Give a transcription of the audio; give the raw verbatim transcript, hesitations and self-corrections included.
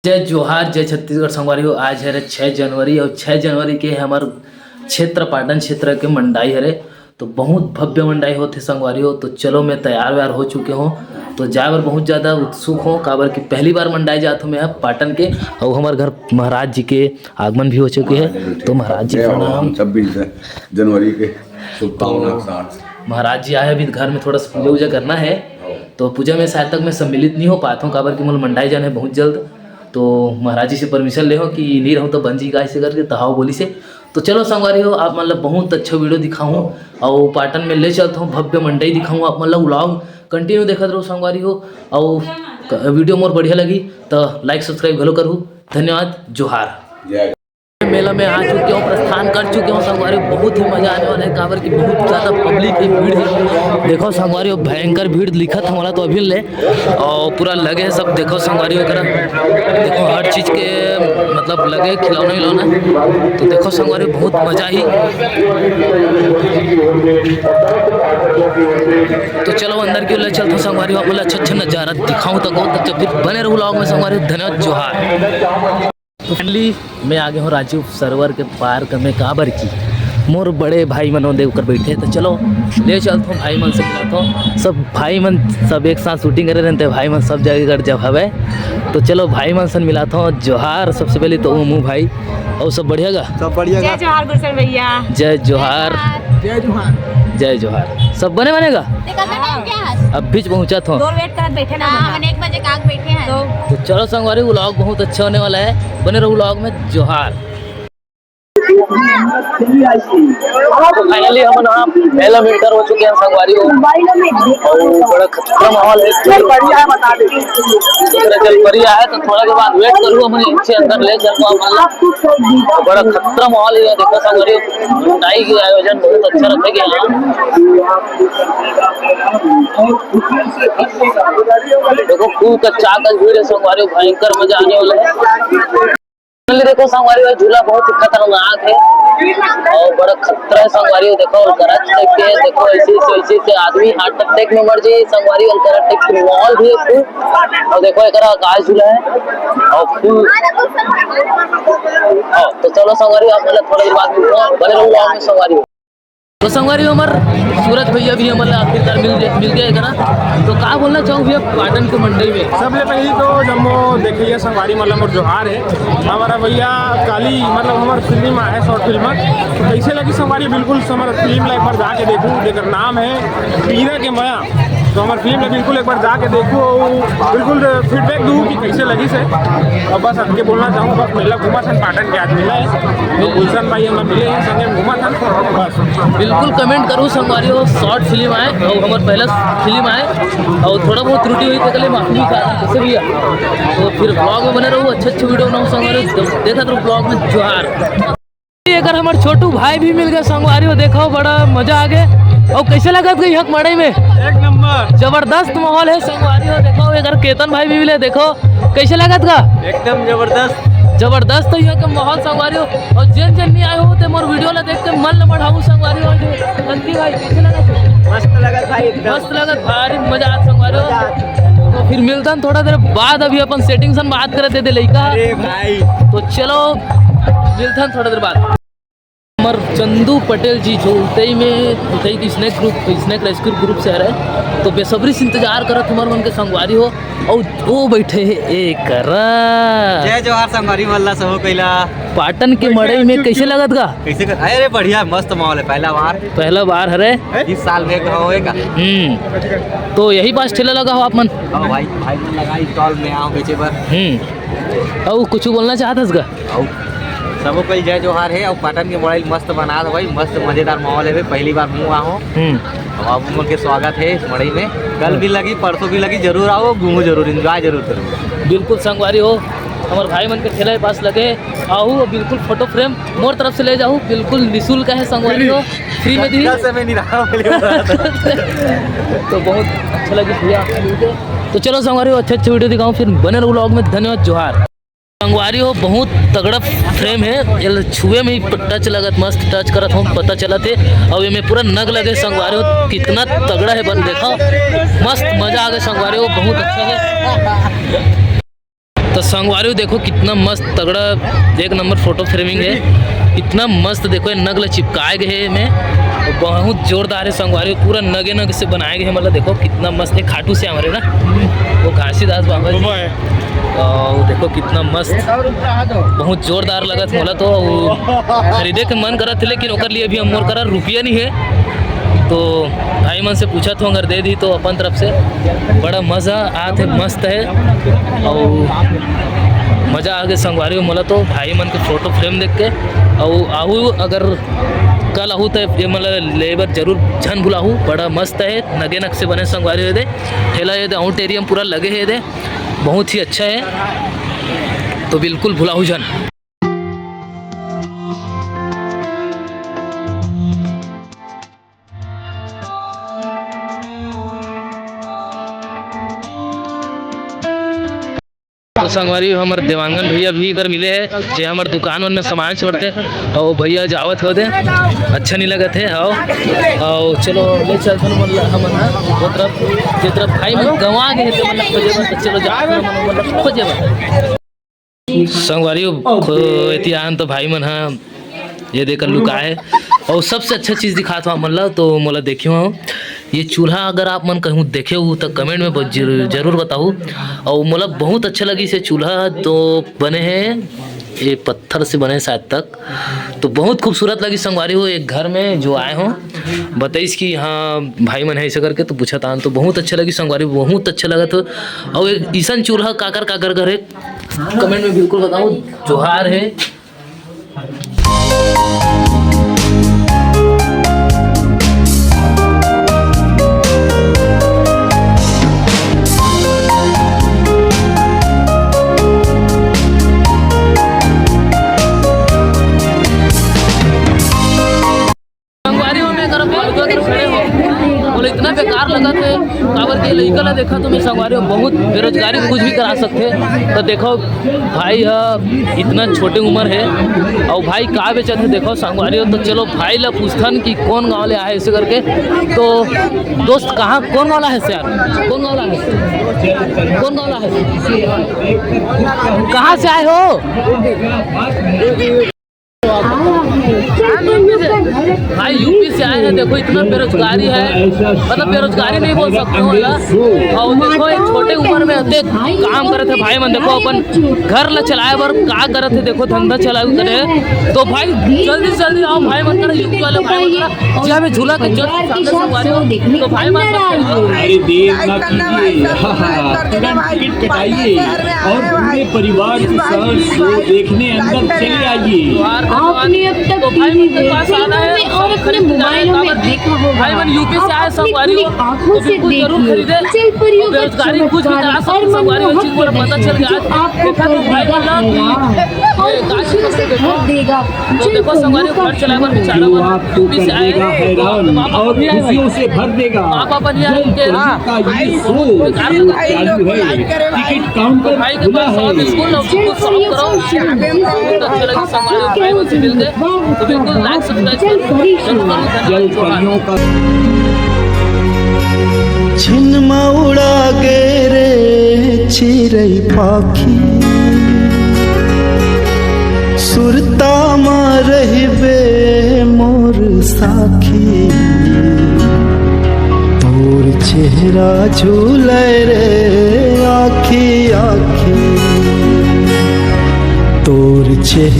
जय जोहार, जय छत्तीसगढ़ संगवारी हो। आज हरे छः जनवरी और छः जनवरी के हमर क्षेत्र, पाटन क्षेत्र के मंडाई हरे। तो बहुत भव्य मंडाई होथे संगवारी हो। तो चलो, मैं तैयार वैयार हो चुके हों, तो जाए बर बहुत ज़्यादा उत्सुक हों, काबर कि पहली बार मंडाई जात हों मैं ह पाटन के। और हमर घर महाराज जी के आगमन भी हो चुके है। तो महाराज जी, प्रणाम। छब्बीस जनवरी के शुभकामना के साथ। महाराज जी आए, अभी घर में थोड़ा सा पूजा वूजा करना है, तो पूजा में शायद तक मैं सम्मिलित नहीं हो पाता हूँ, काबर कि मोला मंडाई जाना है बहुत जल्द। तो महाराज जी से परमिशन ले हों कि नहीं रहूँ तो बन जी का ऐसे करके, तहाव बोलिस हे। तो चलो संगवारी हो, आप मन ला बहुत अच्छा वीडियो दिखाऊँ और पाटन में ले चलता हूँ, भव्य मंडई दिखाऊँ आप मन ला। व्लॉग कंटिन्यू देखत रहो संगवारी हो, और वीडियो मोर बढ़िया लगी तो लाइक सब्सक्राइब घलो करू। धन्यवाद, जोहार। मेला में आ चुके हों, प्रस्थान कर चुके हों संगवारी, बहुत ही मजा आने वाला है, काबर कि बहुत ज्यादा पब्लिक है, भीड़ है। देखो संगवारी हो, भयंकर भीड़ दिखत हे मोला तो अभी ले, और पूरा लगे है सब। देखो संगवारी हो, एकरा देखो, हर चीज के मतलब लगे, खिलौना विलौना। तो देखो संगवारी, बहुत मजा ही। तो चलो अंदर की ओर ले चलता हूँ संगवारी हो, आप मन ला अच्छा अच्छा नजारा दिखाऊँ तको। तो जब भी बने रहू व्लॉग में संगवारी हो। धन्यवाद, जोहार। तो फाइनली मैं आ गया हूँ राजीव सरोवर के पार्क में, काबर की मोर बड़े भाई मन ओदे ऊपर बैठे। तो चलो ले चलत हों भाई मन से मिलात हों। सब भाई मन सब एक साथ शूटिंग करे रहते, भाई मन सब जगह कर जब हवे। तो चलो भाई मन से मिलात हों। जोहार, सबसे पहले तो ओमू भाई, और सब बढ़िया गा? सब बढ़िया जय गा? जोहार गुलशन भैया। जय जोहार। जय जोहार। जय जोहार। सब बने बने गा? तेकर टाइम क्या है? अब बीच पहुंचत हों। दो वेट करत बैठे ना हाँ, बना। हम एक बजे का आके बैठे हैं। तो तो चलो संगवारी, व्लॉग बहुत अच्छा होने वाला है, बने रहो व्लॉग में। जोहार। फाइनली हम ना मेला में एंटर हो चुके हैं संगवारी हो, और बड़ा खतरा माहौल है। जलपरी आए तो थोड़ा के बाद वेट करूँ, हम अच्छे अंदर ले चलूँ आप मन ला। तो बड़ा खतरा माहौल है, देखो संगवारी हो, मिठाई के आयोजन बहुत अच्छा रखे गए हैं। देखो खूब कच्चा का भीड़ है संगवारी हो, भयंकर मजा आने वाला है। पहले देखो संगवारी हो, झूला बहुत ही खतरनाक है और बड़ा खतरा है संगवारी हो। देखो और करत देख के देखो, ऐसे ऐसे ऐसे ऐसे आदमी हार्ट अटैक में मर जाए संगवारी हो। और करत देख के माहौल भी है खूब। और देखो एक आकाश झूला है और फुल। हाँ, तो चलो संगवारी हो, आप मतलब थोड़ा देर बाद मिलते हैं, बने रहो vlog में संगवारी हो। तो संगवारी हो, हमर सूरज भैया भी हमन ला आखिरकार मिल गए, मिल गए एकरा। तो का बोलना चाहूँ भैया पाटन के मंडई में? सबले पहली तो जम्मो देखइया संगवारी मन ला मोर जोहार है। हमारा भैया काली मतलब हमार फिल्म आए है, शॉर्ट फिल्म, तो कैसे लगी संगवारी? बिल्कुल हमार फिल्म ला एक बार जाके देखू, जेकर नाम है पीरा के मया। तो हमार फिल्म ला बिल्कुल एक बार जाके देखू और बिल्कुल फीडबैक दू कि कैसे लगिस हे। और बस अतके बोलना चाहूँ, बस मेला घूमत हन, पाटन के आज मेला है, तो गुलशन भाई हमन मिले हैं, संगे घूमत हन, बस। बिल्कुल कमेंट करू संगवारी हो, शॉर्ट फिल्म आए और हमार पहला फिल्म आए और थोड़ा बहुत त्रुटि होही तेकर ले माफी भी चाहत हन, कैसे भैया? तो फिर vlog में बने रहू, अच्छे अच्छे वीडियो बनाऊ संगवारी हो, देखत रहू vlog में। जोहार। एकर हमर छोटू भाई भी मिल गए संगवारी हो, देखो बड़ा मजा आ गए। और कैसे लगत गा यहाँ के मंडई में? एक नंबर। जबरदस्त माहौल है संगवारी हो, देखो एकर केतन भाई भी मिले, देखो कैसे लगत गा? एकदम जबरदस्त। जबरदस्त है यहाँ के माहौल संगवारी हो। और जेन जेन नहीं आए हो ते मोर वीडियो ला देख के मन ल बढ़ाऊ संगवारी हो। अंती भाई कैसे लगत? मस्त लगत भाई एकदम। मस्त लगत, भारी मजा आत संगवारी हो। तो फिर मिलथन थोड़ा देर बाद, अभी अपन सेटिंग सन बात करत हे दे लइका। अरे भाई। तो चलो मिलथन थोड़ा देर बाद। हमर चंदू पटेल जी जो उतई में, उतई के snake group, snake rescue group से हरे, तो बेसब्री से इंतजार करत हमर मन के संगवारी हो। और वो बैठे है एक जय जोहार संगवारी मन ला सबो कोई ला। पाटन के मंडई में कैसे लगत गा? कैसे कर? अरे बढ़िया, मस्त माहौल है, पहला बार। पहला बार हरे। इस साल में होएगा। हम्म। तो यही पास ठेला लगा हो आप मन? हाँ भाई, भाई मन लगा स्टॉल में आओ बेचे बर। हम्म। और कुछ बोलना चाहत हस गा? अउ सबो कोई जय जोहार है। अउ पाटन के मंडई मस्त बनात हे भाई, मस्त मजेदार माहौल है भाई, पहली बार मुँह आहो। हम्म। अब आप लोगों के स्वागत है इस मंडई में, कल भी लगी, परसों भी लगी, जरूर आओ, घूमो जरूर, एंजॉय जरूर करो। बिल्कुल संगवारी हो, हमारे भाई मन के ठेला के पास लगे, आहू बिल्कुल फोटो फ्रेम मोर तरफ से ले जाहू, बिल्कुल निशुल्क है संगवारी हो, फ्री में दी। कल से मैं नहीं रहा, पहले बता रहा था। तो बहुत अच्छा लगे भैया आपसे मिलके। तो चलो संगवारी हो, अच्छे अच्छे वीडियो दिखाऊँ, फिर बने रहो vlog में। धन्यवाद, जोहार। संगवारी हो, बहुत तगड़ा फ्रेम है, ये छुए में ही टच लगत, मस्त टच करत हो, पता चलत है। और ये में पूरा नग लगे संगवारी हो, कितना तगड़ा है बन, देखो मस्त मजा आ गया संगवारी हो, बहुत अच्छा है। तो संगवारी हो, देखो कितना मस्त तगड़ा, एक नंबर फोटो फ्रेमिंग है। इतना मस्त, देखो ये नग ल चिपकाए गए है एमे, बहुत जोरदार है संगवारी हो। पूरा नगे नग से बनाए गए हैं, मतलब देखो कितना मस्त है। खाटू श्याम हरे ना, वो घासीदास बाबा जी। और देखो कितना मस्त, बहुत जोरदार लगत मोला तो। वो खरीदे के मन करत है, लेकिन ओकर लिए भी हम मोर करा रुपया नहीं है। तो भाई मन से पूछत हों, अगर दे दी तो अपन तरफ से। बड़ा मजा आत है, मस्त है। और मजा आ गए संगवारी हो मोला तो भाई मन के फोटो फ्रेम देख के। और आहू, अगर कल आहू तो ये मतलब ले बर जरूर झन भुलाहू। बड़ा मस्त है, नगे नग से बने संगवारी हो दे। ठेला ये दे, आउट एरिया में पूरा लगे है ये दे, बहुत ही अच्छा है, तो बिल्कुल भुलाहू झन। तो संगवारी, हमर देवांगन भैया भी इधर मिले हैं, जे हमर दुकान मन में सामान छोड़ते हैं, और भैया जावत होते, अच्छा नहीं लगत है। आओ, आओ, चलो, ले चलथन मन ला, हमन हा, वो तरफ, जे तरफ भाई मन गंवा गए थे, मतलब, खोजे बर, तो चलो, जाओ, मतलब, खोजे बर। संगवारी हो, खो-, एती आन तो भाई मन हा, ये देकर लुका है। और सबसे अच्छा चीज़ दिखात हूँ आप मन ला, तो मोला देखे हो, ये चूल्हा अगर आप मन कहूँ देखे हो, तो कमेंट में ब-, जरूर, जरूर बताओ। और मोला बहुत अच्छा लगी से चूल्हा, तो बने हैं, ये पत्थर से बने शायद तक, तो बहुत खूबसूरत लगी संगवारी हो। एक घर में जो आए हो, बताइस कि हाँ, भाई मन है ऐसे करके, तो पूछा तान, तो बहुत अच्छा लगी संगवारी, बहुत अच्छा लगा। तो और एक ईसन चूल्हा काकर काकर घर है, कमेंट में बिल्कुल बताओ। जोहार है। संगवारी हो, मैं करा बालुआ कर खड़े हो, बोले इतना बेकार लगा थे। काबर के लइका ला देखा तुम्हें संगवारी हो, बहुत बेरोजगारी कुछ भी करा सकते। तो देखो भाई ह इतना छोटे उम्र है, और भाई का बेचत है। देखो संगवारी हो, तो चलो भाई ला पूछथन कि कौन गाँव ले आए ऐसे करके। तो दोस्त, कहाँ, कौन गाँव ला है यार, कौन गाँव ला है, कौन गाँव ला है, कहाँ से आए हो? भाई यूपी से आए हैं। देखो इतना बेरोजगारी है, मतलब बेरोजगारी नहीं बोल सकते हो यार। और देखो एक छोटे उम्र में अते काम करत है भाई मन। देखो अपन घर ला चलाए बर का करत है, देखो धंधा चलाए करे। तो भाई जल्दी से जल्दी आओ भाई मन कर, यूपी वाले भाई मन कर, जी हमें झूला के जल्द सामने से संगवारी हो। तो भाई मन कर अरे देर ना कीजिए, हाँ, हाँ, तुरंत टिकट कटाइए और पूरे परिवार के साथ शो देखने अंदर चले आइए। आपने अब तक तो भाई मन के पास आना है, और अपने मोबाइलों में देखा होगा। भाई मन यूपी से आए, संगवारी हो, आंखों से देखिए, जरूर खरीदे। बेरोजगारी कुछ भी करा सकते संगवारी हो, चीज मोला पता चल गया। आपको कर देगा हैरान और खुशियों से भर देगा। तो देखो संगवारी हो, घर चलाए बर बेचारा मन यूपी से आए हैं, तो आप अपन ही आए भाई। आप अपन ही आए, इनके का ये शो चालू है। टिकट काउंटर खुला है। बिल्कुल, बिल्कुल, सॉल्व करो। बहुत अच्छा लगा संगवारी हो, भाई मन से मिलके। तो बिल्कुल लाइक, सब्सक्राइब जरूर करो। जल परियों का छिन म उड़ा गे रे चिरई पाखी, सुरता म रहिबे मोर साखी। तोर चेहरा झूले रे आखी आखी, तोर चेहरा